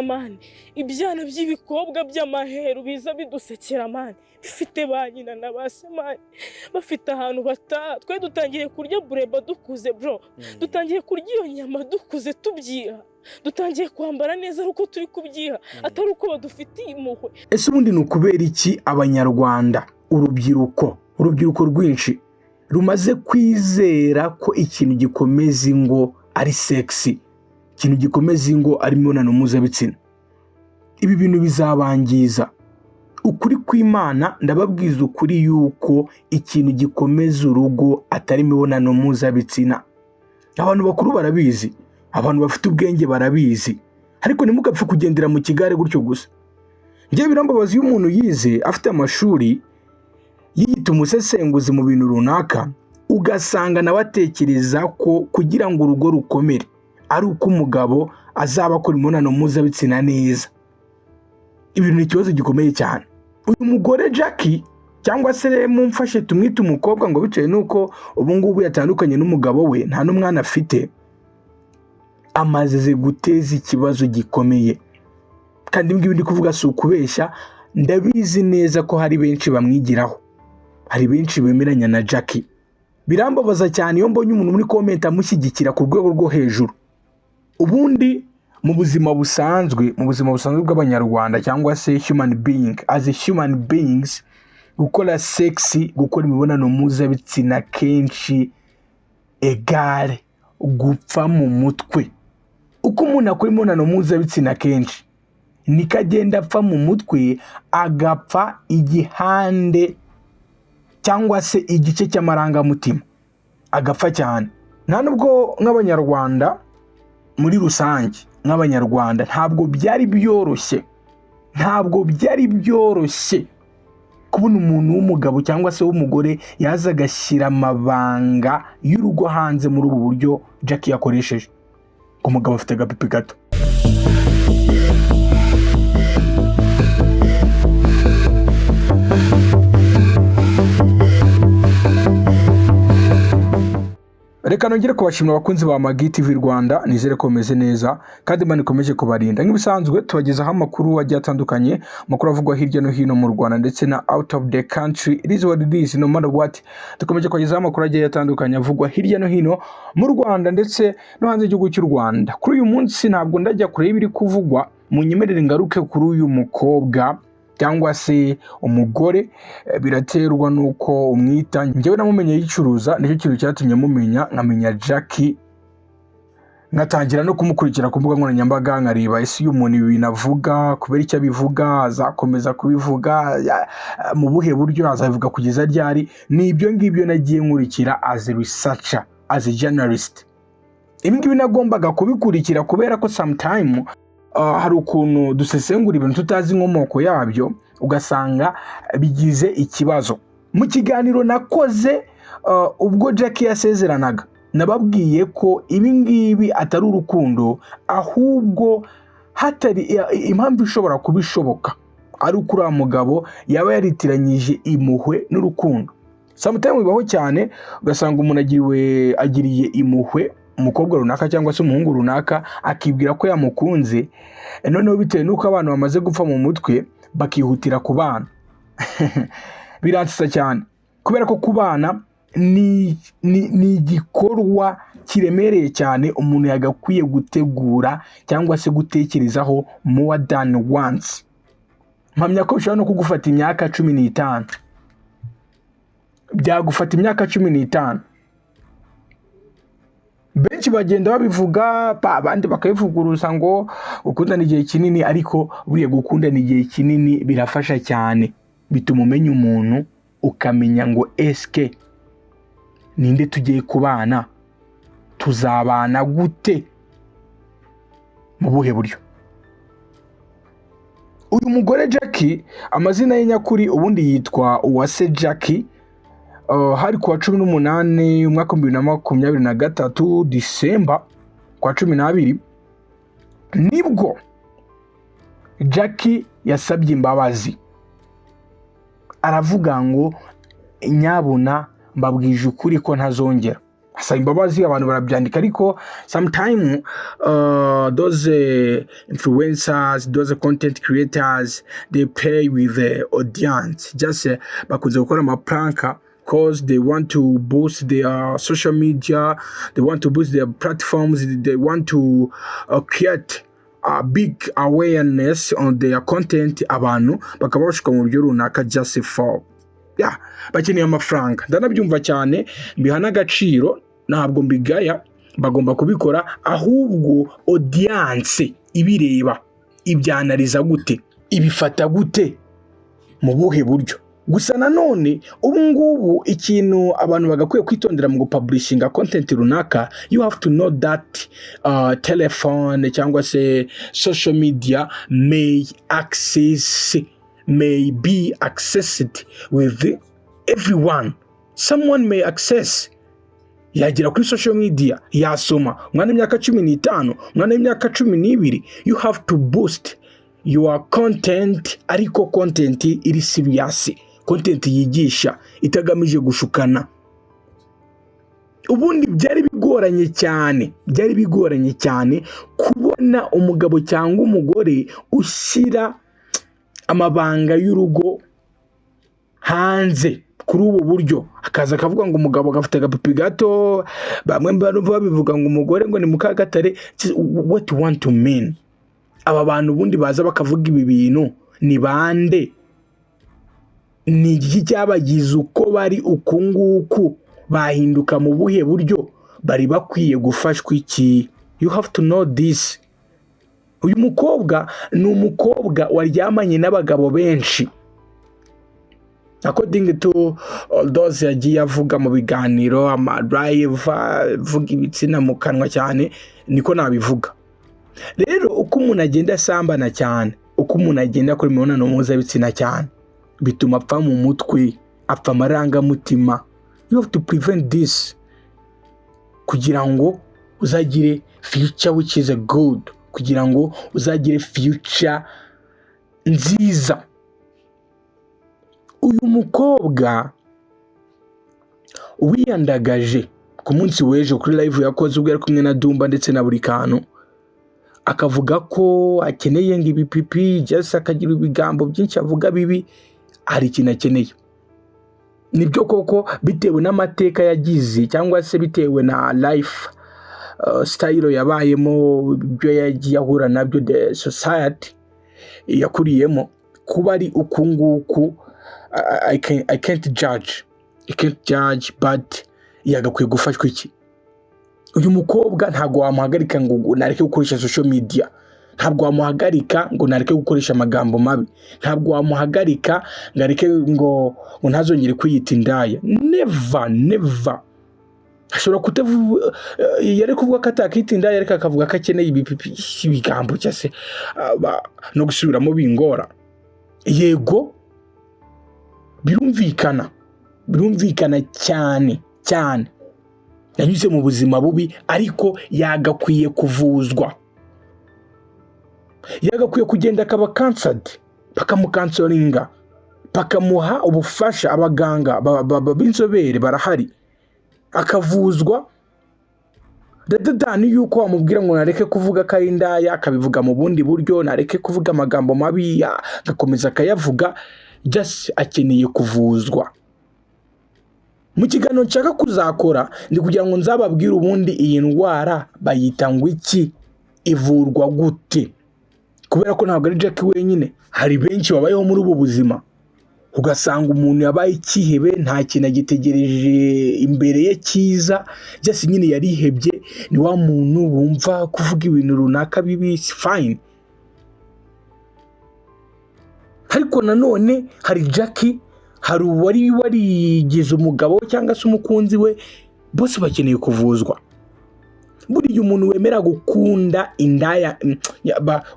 Man, ibyana by'ibikobwa by'amaheru biza bidusekera, man, bifite ba nyina na ba se, man, bafite ahantu bataha. Twe dutangiye kurya bureba dukuze, bro. Dutangiye kurya iyo nyama dukuze, tubyiha. Dutangiye kwambara neza ari uko turi kubyiha, atari uko badufitiye impuhwe. Ese ubundi ni ukubera iki Abanyarwanda, urubyiruko rwinshi rumaze kwizera ko ikintu gikomeza ingo ari sex, ikintu gikomeza ingo ari imibonano mpuzabitsina? Ibi bintu bizabangiza. Ukuri kw'Imana, ndababwiza ukuri yuko ikintu gikomeza urugo atari imibonano mpuzabitsina. Abantu bakuru barabizi, abantu bafite ubwenge barabizi, ariko ntimugapfe kugendera mu kigare gutyo gusa. Njyewe birambabaza iyo umuntu yize, afite amashuri, yiyita umusesenguzi mu bintu runaka, ugasanga nawe atekereza ko kugira ngo urugo rukomere ari uko umugabo azaba akora imibonano mpuzabitsina neza. Ibintu ni ikibazo gikomeye cyane. Uyu mugore Jackie, cyangwa se mumfashe tumwite umukobwa, ngo bitewe n'uko ubu ngubu yatandukanye n'umugabo we, nta n'umwana afite, amaze guteza ikibazo gikomeye. Kandi ibi ngibi ndi kuvuga si ukubeshya, ndabizi neza ko hari benshi bamwigiraho, hari benshi bemeranya na Jackie. Birambabaza cyane iyo mbonye umuntu muri comment amushyigikira ku rwego rwo hejuru. Ubundi mu buzima busanzwe bw'Abanyarwanda, cyangwa se human being, as a human beings, gukora sex, gukora imibonano mpuzabitsina kenshi égale gupfa mu mutwe. Uko umuntu akora imibonano mpuzabitsina kenshi, niko agenda apfa mu mutwe, agapfa igihande cyangwa se igice cy'amarangamutima, agapfa cyane. Nta nubwo nk'Abanyarwanda muri rusange, nk'Abanyarwanda, ntabwo byari byoroshye, ntabwo byari byoroshye kubona umuntu w'umugabo cyangwa se w'umugore yaza agashyira amabanga y'urugo hanze muri ubu buryo Jackie yakoresheje, ngo umugabo afite agapipi gato. Reka nongere kubashimira, abakunzi ba Magi TV Rwanda. Nizere ko bameze neza kandi Imana ikomeje kubarinda. Nk'ibisanzwe, tubagezaho amakuru agiye atandukanye, amakuru avugwa hirya no hino mu Rwanda ndetse na out of the country. It is what it is, no matter what. Dukomeje kubagezaho amakuru agiye atandukanye avugwa hirya no hino mu Rwanda ndetse no hanze y'igihugu cy'u Rwanda. Kuri uyu munsi ntabwo ndajya kure y'ibiri kuvugwa, munyemerere ngaruke kuri uyu mukobwa cyangwa se umugore, biraterwa n'uko umwita. Njyewe namumenye yicuruza, nicyo kintu cyatumye mumenya, nkamenya Jackie, nkatangira no kumukurikira ku mbuga nkoranyambaga, nkareba ese uyu muntu ibi bintu avuga kubera icyo abivuga, azakomeza kubivuga mu buhe buryo, azabivuga kugeza ryari? Ni ibyo ngibyo nagiye nkurikira as a researcher, as a journalist. Ibi ngibi nagombaga kubikurikira kubera ko sometime hari ukuntu dusesengura ibintu tutazi inkomoko yabyo, ugasanga bigize ikibazo. Mu kiganiro nakoze ubwo Jackie yasezeranaga, nababwiye ko ibi ngibi atari urukundo, ahubwo hatari impamvu ishobora kuba ishoboka ari uko uriya mugabo yaba yaritiranyije impuhwe n'urukundo. Sometimes bibaho cyane, ugasanga umuntu agiriye impuhwe umukobwa runaka cyangwa se umuhungu runaka, akibwira ko yamukunze, noneho bitewe n'uko abantu bamaze gupfa mu mutwe, bakihutira kubana. Biransetsa cyane kubera ko kubana ni igikorwa kiremereye cyane umuntu yagakwiye gutegura cyangwa se gutekerezaho more than once. Mpamya ko bishobora no kugufata imyaka 15, byagufata imyaka 15. Benshi bagenda babivuga, abandi bakabivuguruza ngo gukundana igihe kinini, ariko buriya gukundana igihe kinini birafasha cyane, bituma umenya umuntu, ukamenya ngo eske ninde tugiye kubana, tuzabana gute, mu buhe buryo? Uyu mugore Jackie, amazina ye nyakuri ubundi yitwa Uwase Jackie. Hari kuwa 18 umwaka 2023, Disemba kwa 12, nibwo Jackie yasabye imbabazi, aravuga ngo: "Nyabuna mbabwije ukuri ko ntazongera." Asaba imbabazi, abantu barabyandika. Ariko sometime those influencers, those content creators, they play with the audience. Just bakunze gukora amaprank 'cause they want to boost their social media, they want to boost their platforms, they want to create a big awareness on their content, abantu bakaba bashuka mu buryo runaka just for, yeah, bakeneye amafaranga. Ndanabyumva cyane, mbiha n'agaciro, ntabwo mbigaya, bagomba kubikora. Ahubwo audience ibireba ibyanariza gute, ibifata gute, mu buhe buryo? Gusa nanone ubu ngubu ikintu abantu bagakwiye kwitondera mu gupublishinga content runaka, you have to know that telephone cyangwa se social media may be accessed with everyone. Someone may access, yagera kuri social media, yasoma, umwana w'imyaka 15, umwana w'imyaka 12. You have to boost your content, ariko content iri serious, content yigisha, itagamije gushukana. Ubundi byari bigoranye cyane, byari bigoranye cyane kubona umugabo cyangwa umugore ushyira amabanga y'urugo hanze kuri ubu buryo, akaza akavuga ngo umugabo gafite agapipi gato, bamwe barumva babivuga ngo umugore ngo ni mukagatare. What you want to mean? Aba bantu ubundi baza bakavuga ibi bintu ni bande? Ni iki cyabagize uko bari uku nguku? Bahinduka mu buhe buryo? Bari bakwiye gufashwa iki? You have to know this. Uyu mukobwa ni umukobwa waryamanye n'abagabo benshi, according to all those yagiye avuga mu biganiro, ama live, avuga ibitsina mu kanwa cyane, niko nabivuga. Rero uko umuntu agenda asambana cyane, uko umuntu agenda akora imibonano mpuzabitsina cyane, bituma apfa mu mutwe, apfa amarangamutima. You have to prevent this kugira ngo uzagire future which is a good, kugira ngo uzagire future nziza. Uyu mukobwa wiyandagaje ku munsi w'ejo kuri live yakoze ubwo yari kumwe na Dumba ndetse na buri kantu, akavuga ko akeneye ngo ibipipi, just akagira ibigambo byinshi avuga bibi, hari ikintu akeneye. Nibyo koko, bitewe n'amateka yagize cyangwa se bitewe na life style yabayemo, ibyo yagiye ahura nabyo, the society yakuriyemo, kuba ari uku nguku, I can't judge, I can't judge, but yagakwiye gufashwa iki? Uyu mukobwa ntabwo wamuhagarika ngo nareke gukoresha social media, ntabwo wamuhagarika ngo nareke gukoresha amagambo mabi, ntabwo wamuhagarika ngo areke ngo ntazongere kwiyita indaya. Never, never. Ashobora kutavuga, yari kuvuga ko atakita indaya, ariko akavuga ko akeneye ibipipi, ibigambo cyangwa se no gusubiramo bingora. Yego, birumvikana, birumvikana cyane cyane, yanyuze mu buzima bubi, ariko yagakwiye kuvuzwa, yagakwiye kugenda akaba counseled, bakamucounselinga, bakamuha ubufasha. Abaganga b'inzobere barahari, akavuzwa dadadani yuko wamubwira ngo nareke kuvuga ko ari indaya, akabivuga mu bundi buryo, nareke kuvuga amagambo mabi, agakomeza akayavuga. Just akeneye kuvuzwa. Mu kiganiro nshaka kuzakora ndi kugira ngo nzababwire ubundi iyi ndwara bayita ngo iki, ivurwa gute, kubera ko ntabwo ari Jackie wenyine, hari benshi babayeho muri ubu buzima, ugasanga umuntu yabaye ikihebe, nta kintu agitegereje imbere ye cyiza, just nyine yarihebye, ni wa muntu wumva kuvuga ibintu runaka bibi, fine. Ariko nanone hari Jackie, hari uwari warigize umugabo cyangwa se umukunzi we, bose bakeneye kuvuzwa. Buriya umuntu wemera gukunda indaya,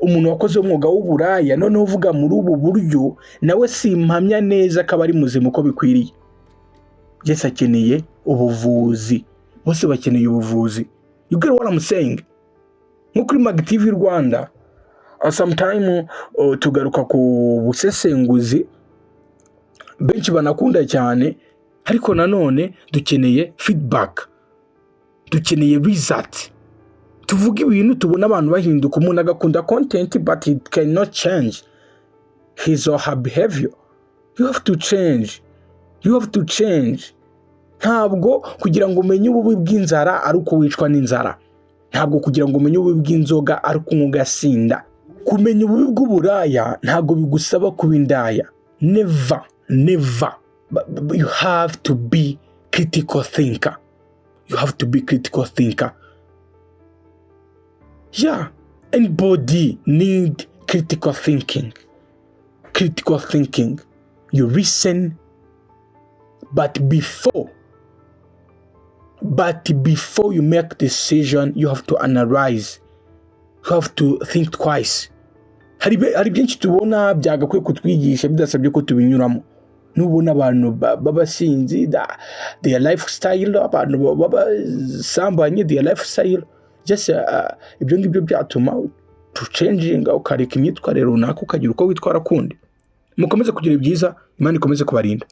umuntu wakoze umwuga w'uburaya, noneho uvuga muri ubu buryo, nawe simpamya neza ko aba ari muzima uko bikwiriye. Jesse akeneye ubuvuzi, bose bakeneye ubuvuzi. You get what I'm saying? Nko kuri Mag TV Rwanda, sometime tugaruka ku busesenguzi benshi banakunda cyane, ariko nanone dukeneye feedback. Dukeneye result. Tuvuge ibintu tubona abantu bahinduka. Umuntu agakunda content, but he cannot change his or her behavior. You have to change, you have to change. Ntabwo kugira ngo umenye ububi bw'inzara ari uko wicwa n'inzara. Ntabwo kugira ngo umenye ububi bw'inzoga ari uko unywa ugasinda. Kumenya ububi bw'uburaya ntabwo bigusaba kuba indaya. Never, never. But you have to be critical thinker. You have to be critical thinker. Yeah, anybody need critical thinking. Critical thinking, you listen, but before you make decision, you have to analyze, you have to think twice. Hari byinshi tubona byagakwiye kutwigisha bidasabye ko tubinyuramo. Nubona abantu b'abasinzi, their lifestyle, abantu b'abasambanyi, their lifestyle, just ibyo ngibyo byatuma tucenjinga, ukareka imyitwarire runaka, ukagira uko witwara kundi. Mukomeze kugira ibyiza, Imana ikomeze kubarinda.